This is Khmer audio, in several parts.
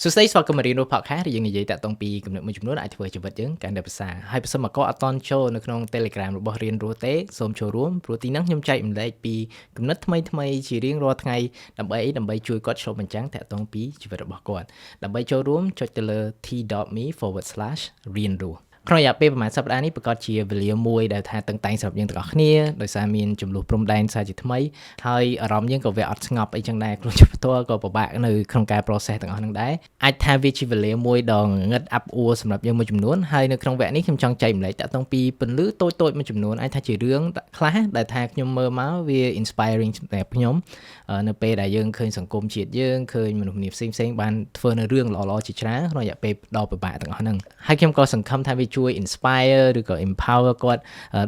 សួស្តីស្វាគមន៍មករៀនរស់ podcast ដែលយើងនិយាយតាក់ទងពីគំនិតមួយចំនួនអាចធ្វើឲ្យជីវិតយើងកាន់តែប្រសើរហើយបើសិនមកក៏អត់តន់ចូលនៅក្នុង Telegram របស់រៀនរស់ទេសូមចូលរួមព្រោះទីហ្នឹងខ្ញុំចែករំលែកពីគំនិតថ្មីថ្មីជារៀងរាល់ថ្ងៃដើម្បីអីដើម្បីជួយគាត់ឆ្លុះបញ្ចាំងតាក់ទងពីជីវិតរបស់គាត់ដើម្បីចូលរួមចុចទៅលើ t.me/រៀនរស់ក្នុងរយៈពេលប្រហែលសប្តាហ៍នេះប្រកាសជាវេលាមួយដែលថាតឹងតែងសម្រាប់យើងទាំងអស់គ្នាដោយសារមានចំនួនព្រំដែនសារជាថ្មីហើយអារម្មណ៍យើងក៏វាអត់ស្ងប់អីចឹងដែរខ្លួនជាផ្ទាល់ក៏ពិបាកនៅក្នុងការ process ទាំងអស់ហ្នឹងដែរអាចថាវាជាវេលាមួយដ៏ងងឹតអាប់អួរសម្រាប់យើងមួយចំនួនហើយនៅក្នុងវគ្គនេះខ្ញុំចង់ចែករំលែកតាក់ទងពីពន្លឺតូចៗមួយចំនួនអាចថាជារឿងខ្លះដែលថាខ្ញុំមើលមកវា inspiring សម្រាប់ខ្ញុំនៅពេលដែលយើងឃើញសង្គមជាតិយើងឃើញមនុស្សម្នាផ្សេងៗបានធ្វើនៅរឿងល្អៗជាច្រើនក្នុងរយៈពេលដ៏ពិបាកទាំងអស់ហ្នឹងហើយខ្ញុំក៏សង្ឃឹមថាវាជួយ inspire ឬក៏ empower គាត់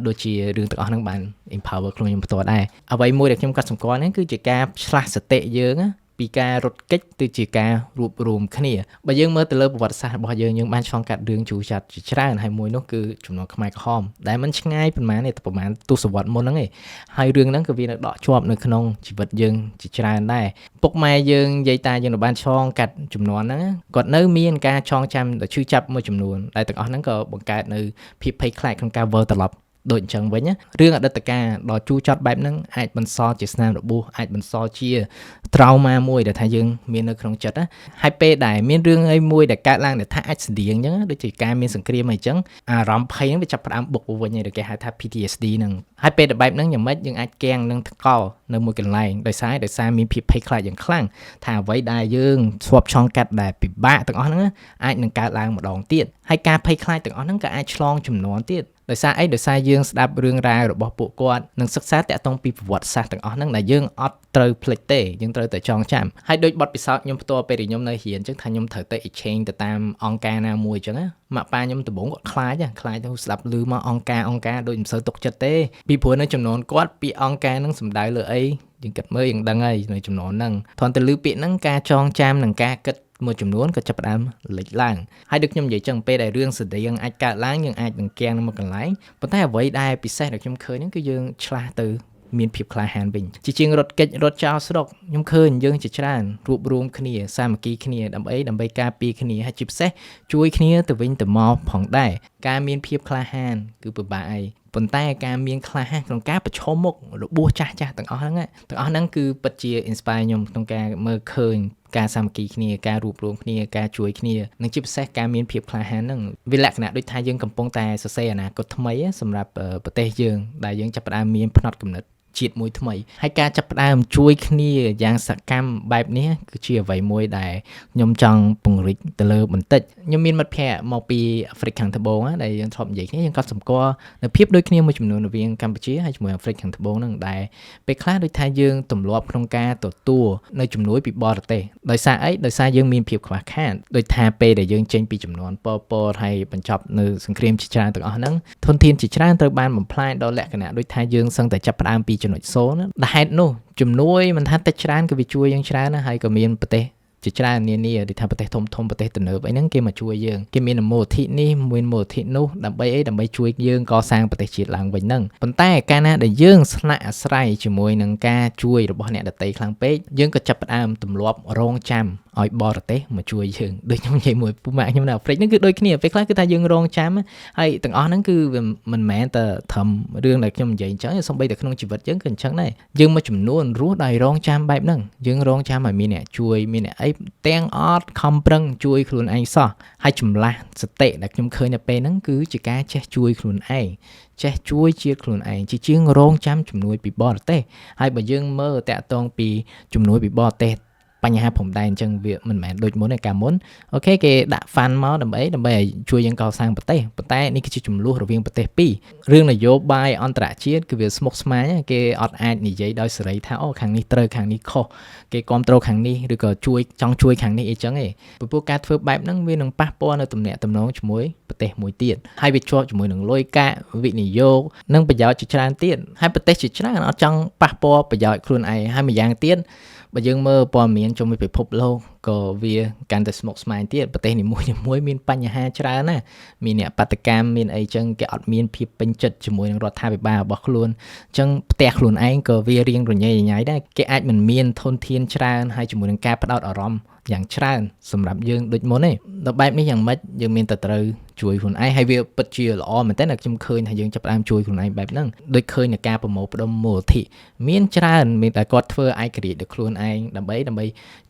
ដូចជារឿងទាំងអស់ហ្នឹងបាន empower ខ្លួនខ្ញុំផ្ទាល់ដែរអ្វីមួយដែលខ្ញុំកត់សម្គាល់ហ្នឹងគឺជាការឆ្លាស់សតិយើងណាពីការរត់គេចទៅជាការរួបរวมគ្នាបើយើងមើលទៅលើប្រវត្តិសាស្ត្ររបស់យើងយើងបានឆ្លងកាត់រឿងជូរចត់ជាច្រើនហើយមួយនោះគឺជំនាន់ខ្មែរក្រហមដែលមិនឆ្ងាយប៉ុន្មានទេប្រហែលទសវត្សរ៍មុនហ្នឹងឯងហើយរឿងហ្នឹងក៏វានៅដកជាប់នៅក្នុងជីវិតយើងជាច្រើនដែរពុកម៉ែយើងយាយតាយើងនៅបានឆ្លងកាត់ជំនាន់ហ្នឹងគាត់នៅមានការចងចាំដ៏ឈឺចាប់មួយចំនួនដែលទាំងអស់ហ្នឹងក៏បង្កើតនៅភាពភ័យខ្លាចក្នុងការវិលត្រឡប់ដូចអញ្ចឹងវិញណារឿងអតីតកាលដ៏ជូរចត់បែបហ្នឹងអាចបន្សល់ជាស្នាមរបួសអាចបន្សល់ជា trauma មួយដែលថាយើងមាននៅក្នុងចិត្តណាហើយពេលដែលមានរឿងអីមួយដែលកើតឡើងដែលថាអាចស្តៀងអញ្ចឹងដូចជាការមានសង្គ្រាមអីចឹងអារម្មណ៍ភ័យហ្នឹងវាចាប់ផ្ដើមបុកវិញហើយដែលគេហៅថា PTSD ហ្នឹងហើយពេលដែលបែបហ្នឹងយ៉ាងម៉េចយើងអាចកៀងនឹងថ្កល់នៅមួយកន្លែងដោយសារមានភាពភ័យខ្លាចយ៉ាងខ្លាំងថាអ្វីដែលយើងស្វប់ឆ្លងកាត់ដែលពិបាកទាំងអស់ហ្នឹងអាចនឹងកើតឡើងម្ដងទៀតហើយការភ័យខ្លាចទាំងអស់ហ្នឹងក៏អាចឆ្លងជំនាន់ទៀតដោយសារអីដោយសារយើងស្ដាប់រឿងរ៉ាវរបស់ពួកគាត់និងសិក្សាតាក់ទងពីប្រវត្តិសាស្ត្រទាំងអស់ហ្នឹងដែលយើងអត់ត្រូវភ្លេចទេយើងត្រូវតែចងចាំហើយដូចបទពិសោធន៍ខ្ញុំផ្ទាល់ពេលដែលខ្ញុំនៅរៀនអញ្ចឹងថាខ្ញុំត្រូវទៅ exchange ទៅតាមអង្គការណាមួយអញ្ចឹងណាម៉ាក់ប៉ាខ្ញុំដំបូងគាត់ខ្លាចខ្លាចទៅស្ដាប់ឮមកអង្គការអង្គការដូចមិនសូវទុកចិត្តទេពីព្រោះនៅចំនួនគាត់ពីអង្គការហ្នឹងសំដៅលើអីយើងគិតមើលយើងដឹងហើយនៅចំនួនហ្នឹងគ្រាន់តែឮពាក្យហ្នឹងការចងចាំនិងការគិតមួយចំនួនក៏ចាប់ផ្ដើមលេចឡើងហើយដូចខ្ញុំនិយាយចឹងពេលដែលរឿងស្តៀងអាចកើតឡើងយើងអាចនឹងកៀងមកកន្លែងប៉ុន្តែអ្វីដែលពិសេសដែលខ្ញុំឃើញហ្នឹងគឺយើងឆ្លាស់ទៅមានភាពក្លាហានវិញជាជាងរត់គេចរត់ចោលស្រុកខ្ញុំឃើញយើងជាច្រើនរួបរวมគ្នាសាមគ្គីគ្នាដើម្បីដើម្បីការពារគ្នាហើយជាពិសេសជួយគ្នាទៅវិញទៅមកផងដែរការមានភាពក្លាហានគឺពិបាកអីប៉ុន្តែការមានក្លាហានក្នុងការប្រឈមមុខរបួសចាស់ចាស់ទាំងអស់ហ្នឹងទាំងអស់ហ្នឹងគឺពិតជា inspire ខ្ញុំក្នុងការមើលឃើញការសាមគ្គីគ្នាការរួបរวมគ្នាការជួយគ្នានិងជាពិសេសការមានភាពក្លាហានហ្នឹងវាលក្ខណៈដូចថាយើងកំពុងតែសរសេរអនាគតថ្មីសម្រាប់ប្រទេសយើងដែលយើងចាប់ផ្ដើមមានផ្នត់គំនិតជាតិមួយថ្មីហើយការចាប់ផ្ដើមជួយគ្នាយ៉ាងសកម្មបែបនេះគឺជាអ្វីមួយដែលខ្ញុំចង់ពង្រីកទៅលើបន្តិចខ្ញុំមានមិត្តភ័ក្តិមកពីអាហ្វ្រិកខាងត្បូងដែលយើងធ្លាប់និយាយគ្នាយើងក៏សម្គាល់នៅភាពដូចគ្នាមួយចំនួនរវាងកម្ពុជាហើយជាមួយអាហ្វ្រិកខាងត្បូងហ្នឹងដែលពេលខ្លះដូចថាយើងទម្លាប់ក្នុងការទទួលនៅជំនួយពីបរទេសដោយសារអីដោយសារយើងមានភាពខ្វះខាតដូចថាពេលដែលយើងចេញពីចំនួនពពតហើយបញ្ចប់នៅសង្គ្រាមជាច្រើនទាំងអស់ហ្នឹងធនធានជាច្រើនត្រូវបានបំផ្លាញដល់លក្ខណៈដូចថាយើងសឹងតែចាប់ផ្ដើមពីចំណុច0ដែលហេតុនោះជំនួយមិនថាតិចច្រើនក៏វាជួយយើងច្រើនណាស់ហើយក៏មានប្រទេសជាច្រើននានាដូចថាប្រទេសធំធំប្រទេសទំនើបអីហ្នឹងគេមកជួយយើងគេមានមូលធិនេះមានមូលធិនោះដើម្បីអីដើម្បីជួយយើងកសាងប្រទេសជាតិឡើងវិញហ្នឹងប៉ុន្តែកាលណាដែលយើងស្នាក់អាស្រ័យជាមួយនឹងការជួយរបស់អ្នកដទៃខ្លាំងពេកយើងក៏ចាប់ផ្ដើមទម្លាប់រងចាំឲ្យបរទេសមកជួយយើងដូចខ្ញុំនិយាយមួយពូម៉ាក់ខ្ញុំនៅអាហ្វ្រិកហ្នឹងគឺដូចគ្នាពេលខ្លះគឺថាយើងរងចាំហើយទាំងអស់ហ្នឹងគឺវាមិនមែនតែត្រឹមរឿងដែលខ្ញុំនិយាយអញ្ចឹងសូម្បីតែក្នុងជីវិតយើងក៏អញ្ចឹងដែរយើងមួយចំនួនរស់ដោយរងចាំបែបហ្នឹងយើងរងចាំឲ្យមានអ្នកជួយមានអ្នកអីទាំងអត់ខំប្រឹងជួយខ្លួនឯងសោះហើយចម្លាស់សតិដែលខ្ញុំឃើញនៅពេលហ្នឹងគឺជាការចេះជួយខ្លួនឯងចេះជួយជាតិខ្លួនឯងជាជាងរងចាំជំនួយពីបរទេសហើយបើយើងមើលតាក់ទងពីជំនួយពីបរទេសបញ្ហាព្រំដែនអញ្ចឹងវាមិនមែនដូចមុនទេកាលមុន OK គេដាក់ fund មកដើម្បីដើម្បីឲ្យជួយយើងកសាងប្រទេសប៉ុន្តែនេះគឺជាចំនួនរវាងប្រទេសពីររឿងនយោបាយអន្តរជាតិគឺវាស្មុគស្មាញគេអត់អាចនិយាយដោយសេរីថាអូខាងនេះត្រូវខាងនេះខុសគេគ្រប់គ្រងខាងនេះឬក៏ជួយចង់ជួយខាងនេះអីចឹងឯងព្រោះការធ្វើបែបហ្នឹងវានឹងប៉ះពាល់នៅទំនាក់ទំនងជាមួយប្រទេសមួយទៀតហើយវាជាប់ជាមួយនឹងលុយកាក់វិនិយោគនិងប្រយោជន៍ជាច្រើនទៀតហើយប្រទេសជាច្រើនអត់ចង់ប៉ះពាល់ប្រយោជន៍ខ្លួនឯងហើយម្យ៉ាងទៀតបើយើងមើលព័ត៌មានជុំវិញពិភពលោក ក៏វាកាន់តែស្មុគស្មាញទៀតប្រទេសនីមួយៗមានបញ្ហាច្រើនណាស់មានអ្នកបាតុកម្មមានអីចឹងគេអត់មានភាពពេញចិត្តជាមួយនឹងរដ្ឋាភិបាលរបស់ខ្លួនអញ្ចឹងផ្ទះខ្លួនឯងក៏វារៀងរញ៉េរញ៉ៃដែរគេអាចមិនមានធនធានច្រើនហើយជាមួយនឹងការផ្ដោតអារម្មណ៍យ៉ាងច្រើនសម្រាប់យើងដូចមុនទេដល់បែបនេះយ៉ាងម៉េចយើងមានតែត្រូវជួយខ្លួនឯងហើយវាពិតជាល្អមែនតើខ្ញុំឃើញថាយើងចាប់ផ្ដើមជួយខ្លួនឯងបែបហ្នឹងដូចឃើញในការប្រមូលផ្ដុំមូលនិធិមានច្រើនមានតែគាត់ធ្វើឯករាជ្យដោយខ្លួនឯងដើម្បីដើម្បី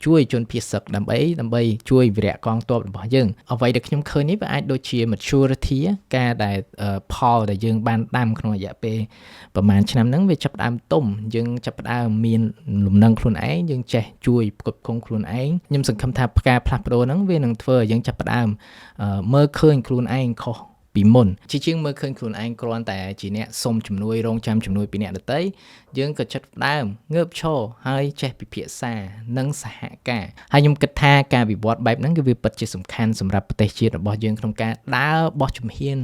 ជួយជនភៀសសឹកដើម្បីដើម្បីជួយវីរៈកងទ័ពរបស់យើងអ្វីដែលខ្ញុំឃើញនេះវាអាចដូចជា maturity ការដែលផលដែលយើងបានដាំក្នុងរយៈពេលប្រហែលឆ្នាំហ្នឹងវាចាប់ផ្ដើមទុំយើងចាប់ផ្ដើមមានលំនឹងខ្លួនឯងយើងចេះជួយផ្គត់ផ្គង់ខ្លួនឯងខ្ញុំសង្ឃឹមថាផ្កាផ្លាស់ប្ដូរហ្នឹងវានឹងធ្វើឲ្យយើងចាប់ផ្ដើមមើលឃើញខ្លួនឯងខុសពីមុនជាជាងមើលឃើញខ្លួនឯងគ្រាន់តែជាអ្នកសុំជំនួយរងចាំជំនួយពីអ្នកដទៃយើងក៏ចិត្តផ្ដើមងើបឈរហើយចេះពិភាក្សានិងសហការហើយខ្ញុំគិតថាការវិវត្តបែបហ្នឹងគឺវាពិតជាសំខាន់សម្រាប់ប្រទេសជាតិរបស់យើងក្នុងការដើរបោះជំហាន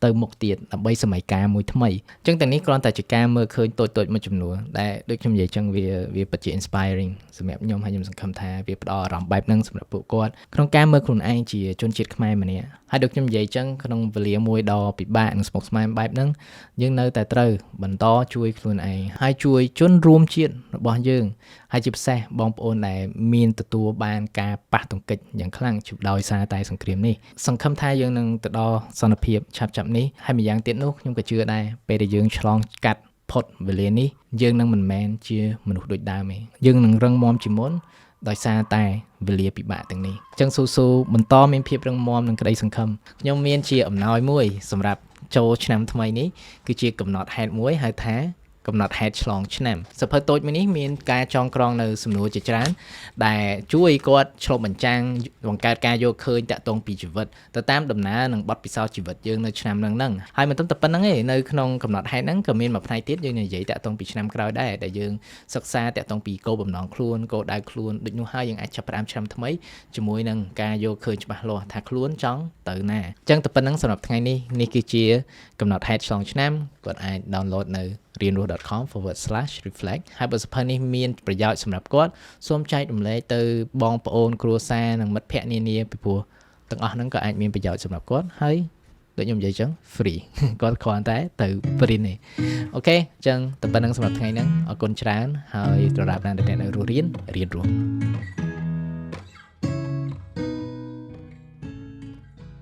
ទៅមុខទៀតដើម្បីសម័យកាលមួយថ្មីអញ្ចឹងទាំងនេះគ្រាន់តែជាការមើលឃើញតូចៗមួយចំនួនដែលដូចខ្ញុំនិយាយចឹងវាវាពិតជា inspiring សម្រាប់ខ្ញុំហើយខ្ញុំសង្ឃឹមថាវាផ្ដល់អារម្មណ៍បែបហ្នឹងសម្រាប់ពួកគាត់ក្នុងការមើលខ្លួនឯងជាជនជាតិខ្មែរម្នាក់ហើយដូចខ្ញុំនិយាយចឹងក្នុងវេលាមួយដ៏ពិបាកនិងស្មុគស្មាញបែបហ្នឹងយើងនៅតែត្រូវបន្តជួយខ្លួនឯងហើយជួយជនរួមជាតិរបស់យើងហើយជាពិសេសបងប្អូនដែលមានទទួលបានការប៉ះទង្គិចយ៉ាងខ្លាំងដោយសារតែសង្គ្រាមនេះសង្ឃឹមថាយើងនឹងទៅដល់សន្តិភាពឆាប់ៗនេះហើយម្យ៉ាងទៀតនោះខ្ញុំក៏ជឿដែរពេលដែលយើងឆ្លងកាត់ផុតវេលានេះយើងនឹងមិនមែនជាមនុស្សដូចដើមទេយើងនឹងរឹងមាំជាងមុនដោយសារតែវេលាពិបាកទាំងនេះអញ្ចឹងស៊ូស៊ូបន្តមានភាពរឹងមាំនិងក្តីសង្ឃឹមខ្ញុំមានជាអំណោយមួយសម្រាប់ចូលឆ្នាំថ្មីនេះគឺជាកំណត់ហេតុមួយហៅថាកំណត់ហេតុឆ្លងឆ្នាំសៀវភៅតូចមួយនេះមានការចងក្រងនៅសំណួរជាច្រើនដែលជួយគាត់ឆ្លុះបញ្ចាំងបង្កើតការយល់ឃើញតាក់ទងពីជីវិតទៅតាមដំណើរនិងបទពិសោធន៍ជីវិតយើងនៅឆ្នាំហ្នឹងហ្នឹងហើយមិនត្រឹមតែប៉ុណ្្នឹងទេនៅក្នុងកំណត់ហេតុហ្នឹងក៏មានមួយផ្នែកទៀតយើងនិយាយតាក់ទងពីឆ្នាំក្រោយដែរដែលយើងសិក្សាតាក់ទងពីគោលបំណងខ្លួនគោលដៅខ្លួនដូចនោះហើយយើងអាចចាប់ផ្ដើមឆ្នាំថ្មីជាមួយនឹងការយល់ឃើញច្បាស់លាស់ថាខ្លួនចង់ទៅណាអញ្ចឹងតែប៉ុណ្្នឹងសម្រាប់ថ្ងៃនេះនេះគឺជាកំណត់ហេតុឆ្លងឆ្នាំគាត់អាច download នៅ rienroos.com/reflect ហើយបើសៀវភៅនេះមានប្រយោជន៍សម្រាប់គាត់សូមចែករំលែកទៅបងប្អូនគ្រួសារនិងមិត្តភ័ក្តិនានាពីព្រោះទាំងអស់ហ្នឹងក៏អាចមានប្រយោជន៍សម្រាប់គាត់ហើយដូចខ្ញុំនិយាយចឹង free គាត់គ្រាន់តែទៅ print ទេOK អញ្ចឹងតែប៉ុណ្្នឹងសម្រាប់ថ្ងៃហ្នឹងអរគុណច្រើនហើយដរាបណាដែលអ្នកនៅរស់រៀនរៀនរស់។